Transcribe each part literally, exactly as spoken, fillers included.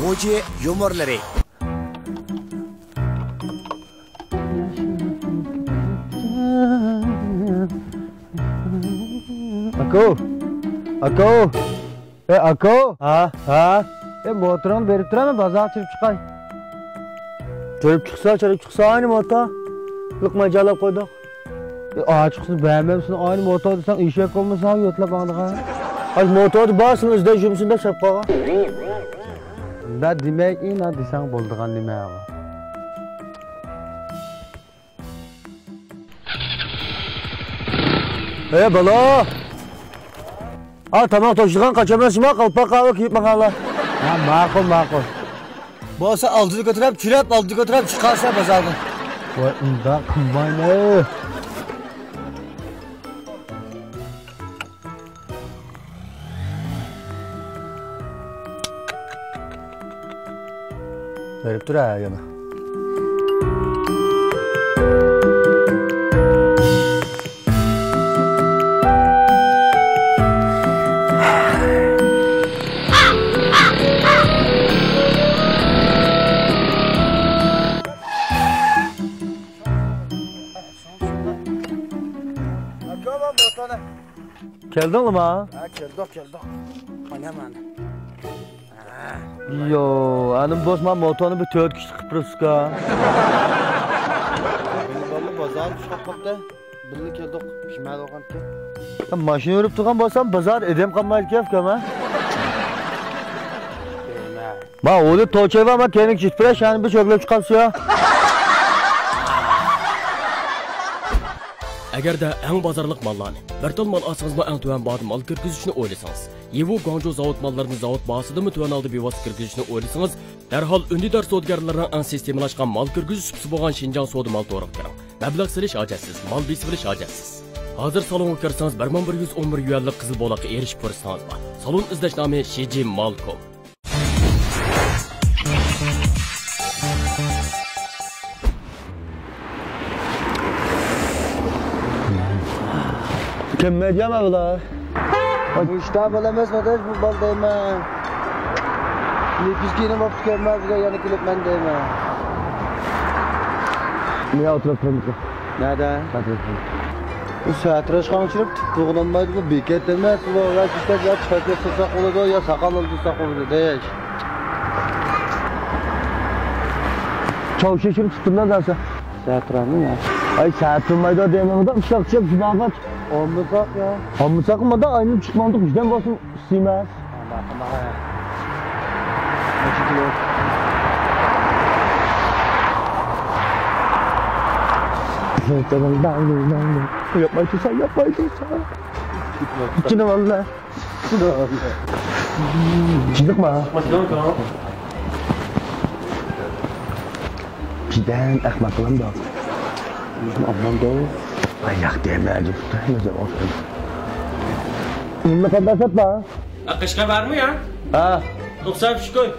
غوجى يۇمۇرلىرى. ئاكا! ئاكا! ئەي، ئاكا! ھە، ھە. ئەي، موتورۇڭنى بېرىپ تۇرامەن، بازارغا چىقىپ چىقاي. چىقىپ چىقسا، چىقىپ چىقسا، ئاينى موتور. لىقماي جالاپ قويدۇق. ئاچىقسىز بەرمەمسىز، ئاينى موتور دېسەڭ، ئېشەك بولمىسا يۆتلەپ ماڭىدىغان. ئاي، موتوردا بار، سېنى ئىزدەش يۈرمىسۇن دەپ سېلىپ قويغان. ئۇنداق دېمەي، ئىنا دېسەڭ بولىدىغان نېمە بۇ. ئەي، بالا! ھا، تاماق توشۇيدىغان قاچان ئەمەسما، قالپاق قاۋا كىيىپ ماڭالا. ھا، ماقۇل، ماقۇل. بولسا ئالدىدا كۆتۈرۈپ، چۈرەپ ئالدىدا كۆتۈرۈپ چىقارسا بازاردىن. ۋاي، ئۇنداق قىلمايمەن. بېرىپ تۇر ھە يەنە. كەلدىڭلىما؟ ھە، كەلدۇق، كەلدۇق. مانا، مانا. يو، ئانىم بولسا موتورنى بىر تۆت كىشىلىك قىلىپ بېرىپسىزكەن. بىللە بازار چىقىپ قاپتۇ. بىللە كەلدۇق، شىمال بولغانتى. يا، ماشىنا يۈرۈپ تۇرغان بولسام، بازار ئادەم قالمايدىكەن ئۇكام، ھە؟ دەيمەن. ما، ئۇنى توچايۋا، ما، كەينىگە چىقىپ بېرەي، شۇنى بىر چۆگلەپ چىقارسىز يا. ئەگەردە ئەڭ بازارلىق ماللارنى، بىر تال مال ئالسىڭىزمۇ ئەڭ تۆۋەن باھادا مال كىرگۈزۈشنى ئويلىسىڭىز، يىۋۇ گۇاڭجۇ زاۋۇت ماللىرىنى زاۋۇت باھاسىدىنمۇ تۆۋەن ھالدا بىۋاسىتە كىرگۈزۈشنى ئويلىسىڭىز، دەرھال ئۈندىدار سودىگەرلەرنىڭ ئەڭ سىستېمىلاشقان مال كىرگۈزۈش سۇپىسى بولغان شىنجاڭ سودا مال تورىغا كىرىڭ. مەبلەغ سېلىش ھاجەتسىز، مال بېسىۋېلىش ھاجەتسىز. ھازىر سالونغا كىرسىڭىز، بىر مىڭ بىر يۈز ئون بىر يۈەنلىك قىزىل بولاققا ئېرىشىش پۇرسىتىڭىز بار. سالون ئىزدەش نامى شىجى مال كوم. كەممەيدىغان بۇلار. مۇشتا بالا ئەمەس، ئاداش، بۇ بالا دەيمەن. نېپىز كىيىنىپ ئاپتۇ كەممەي، بىزگە يەنە كېلىپمەن دەيمەن. مېنى ئولتۇرۇپ تۇرۇڭ. نەدە؟ ئولتۇرۇپ تۇرۇڭ. بۇ سەتراش قانچىلىك تۇتقىلانمايدۇ، بۇ بېكەت ئەمەس، بۇ يا چىشلەپ يا چاچ سىلساق بولىدۇ، يا ساقال ئالدۇرساق بولىدۇ، دەيەش. چاۋشىشىم تۇتتۇم دە دەسە. سەترامۇ يا؟ ئاي، سەترىمايدۇ دەيمەن، مۇنداق ئۇششاق چىپ، جۇماغاچ. ئالمىساق يا؟ ئالمىساق مۇنداق ئايلىنىپ چىقمامدۇق، بىزدىن بولسۇن. ئىسسىمەس. ياپماي تۇرسا، ياپماي تۇرسا. جېنىم ئاللا. جىنىقما. بىردەم ئەخمەق قىلامدۇ. ئامان دو. ئاياق دېمەگە. نېمە قانداق سات بار؟ قەشقەر بارمۇ يا؟ ھە. توقسان ئۈچ كوي.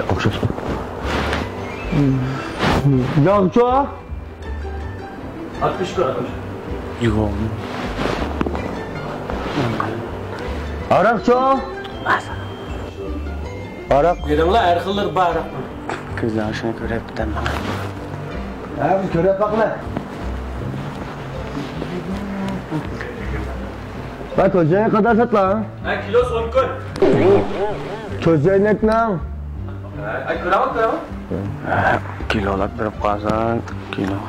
ئوخشاش. ياغچۇ؟ ئاتمىش كوي. يوق. ھاراقچۇ؟ ھاراق. بېرىڭلار، ھەر خىللىرى بار ھاراقنىڭ. كۆزلەر شۇنى كۆرۈپ بىتەم. ھە، بىز كۆرۈپ باقىلى. ۋە كۆزەينەك قانداق ساتلا؟ ھە، كىلوسى ئون كوي. كۆزەينەكنىڭ؟ ھە، كۆرەڭ، كۆرەڭ. ھە، كىلولاپ بېرىپ قالساڭ، كىلو.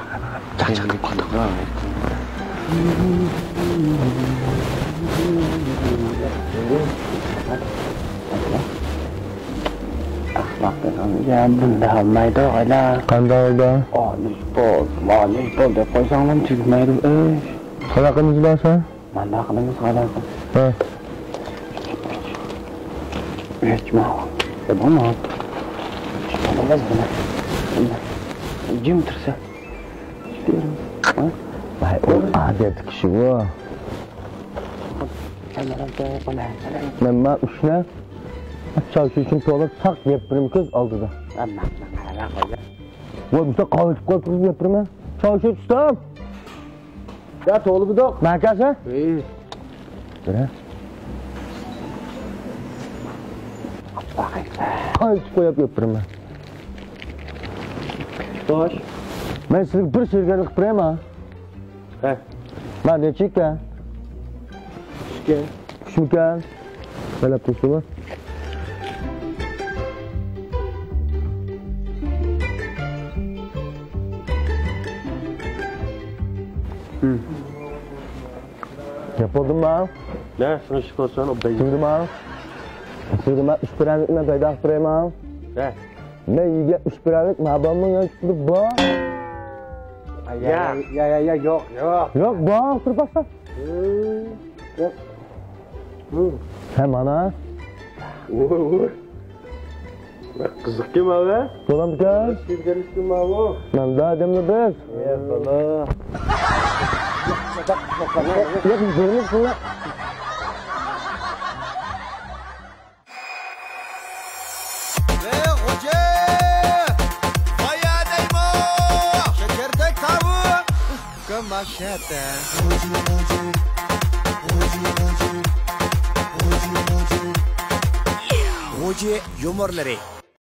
ئەخمەق دېگەن بۇنداق بولمايدۇ، ئايلا. قانداق بولدى؟ ئالىش بول، مالىش بول دەپ قويساڭلام تۈگىمەيدۇ، ئىش. قانداق قىلىمىز بارسا؟ مانداق قىلىمىز، قانداق قىلىمىز؟ ھە. ھېچ ما. يا بولمايدۇ. جىم تۇرسا. ۋاي، ئۇ ئادەتتىكى ئىشى بۇ. مەن ما ئۈچنى چاۋشىچىم تولا ساق يەپ بېرىمكىز ئالدىدا. ۋاي، مۇشۇنداق قاۋىتىپ قويۇپ يەپ بېرىمەن. چاۋشىچ ئۇستام. يا، تولا بۇدۇق. مەكەسە؟ ئى. بىرە. قايتىپ قويۇپ يۈرۈپتۇرمەن. خوش. مەن سىزگە بىر شېرىكەنلىك قىلىپ بېرەيمۇ؟ ھە. مانا نەچچە ئىكەن؟ ئۈچ ئىكەن. ئۈچمىكەن؟ سەلەپ تۇرسىمۇ؟ گەپ بولدىمۇ؟ نە، شۇنى ئىشقىلسان، ئوبدەي. سىزگىمۇ؟ سىزگىمۇ ئۈچ پىرەنلىكنى پەيدا قىلىپ بېرەيمۇ؟ ھە. مەن يېگەن ئۈچ پىرەنلىك مابامنىڭ يانچۇقىدا بار. يا، يا، يا، يا، يوق، يوق. يوق، بار، تۇرۇپ باقسا. ھە، مانا. ۋوي، ۋوي. بەك قىزىقكەن ماۋۇ. بولامدىكەن؟ كىرگەنلىكتىن ماۋۇ. مەندە ئادەمنى بىز. يا، بالا. ياق، بىرنى قىلما. ۋەي، غوجى! بايا دەيمۇ! شەكەردەك تاۋۇ! كۆماشەتە. غوجى، غوجى، غوجى، غوجى، غوجى. غوجى يۇمۇرلىرى.